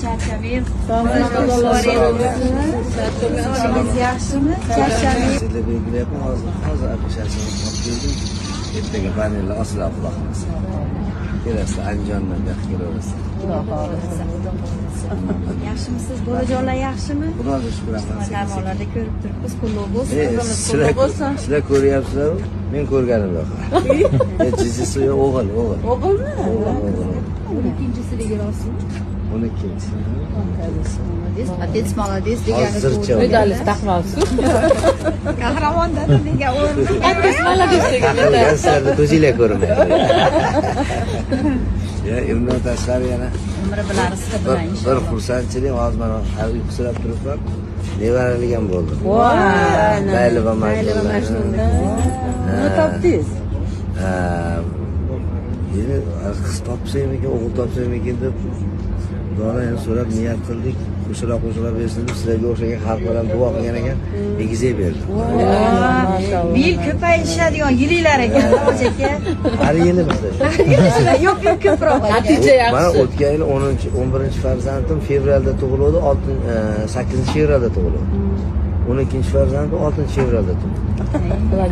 Charchamang. Ishingiz yaxshimi? Charchamang. Sizlar belgilayapman hozir. Hozir apishasini olib keldim. Ertaga panellar osiladi, xudo xohlasa. Kelasizlar, Andijondan bu yoqqa kelaverasizlar. Xudo xohlasa, xudo xohlasa. Yaxshimisiz? Bolajonlar yaxshimi? Xudoga shukur, rahmat. Tarmoqlarda ko'rib turibmiz, qulluq bo'lsin. Sizlar sizlar ko'ryapsizlar, men ko'rganim yo'q. Jijisi yo'q, o'g'il, o'g'il. O'g'ilmi? O'g'il, o'g'il. 12-si rostmi? 12-si. Молодец, отец молодец degani. Hozircha. Medali taqmalsiz. Qahramon dada degan o'rni. Отец молодец degan. Taqilgan, sizlarni ko'zinglar ko'rmaydi. Ya, undan tashqari yana Umri bilan, rizqi bir, bilan bir inshaalloh. xursandchilik, hozir mana hali uyqusirab turibman. Nevaralik ham bo'ldi. Layli va Layli va Majnun. Majnun. Nima topdingiz? Ha, endi qiz topsamikin, o'g'il topsamikin deb Xudodan ham so'rab niyat qildik. Qo'shila qo'shila bersin deb sizlarga o'xshagan xalq bilan duo qilgan ekan, egizak berdi. Bu yil ko'payishadigan yilinglar ekan, Hoji aka. Har yili bizda shu. Yo'q, yo'q, ko'proq aka. Natija Mana yaxshi. o'tgan yil 10, 11 farzandim fevralda tug'ildi, 6, 8 fevralda tug'ildi. 12 farzandim 6 fevralda tug'ildi.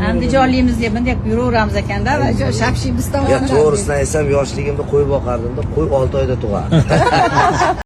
Andijonligimiz deb bunday yuraveramiz ekanda, va shapshimiz Ya tomondan. to'g'risini aytsam, yoshligimda qo'y boqardimda, qo'y 6 oyda tug'ardi.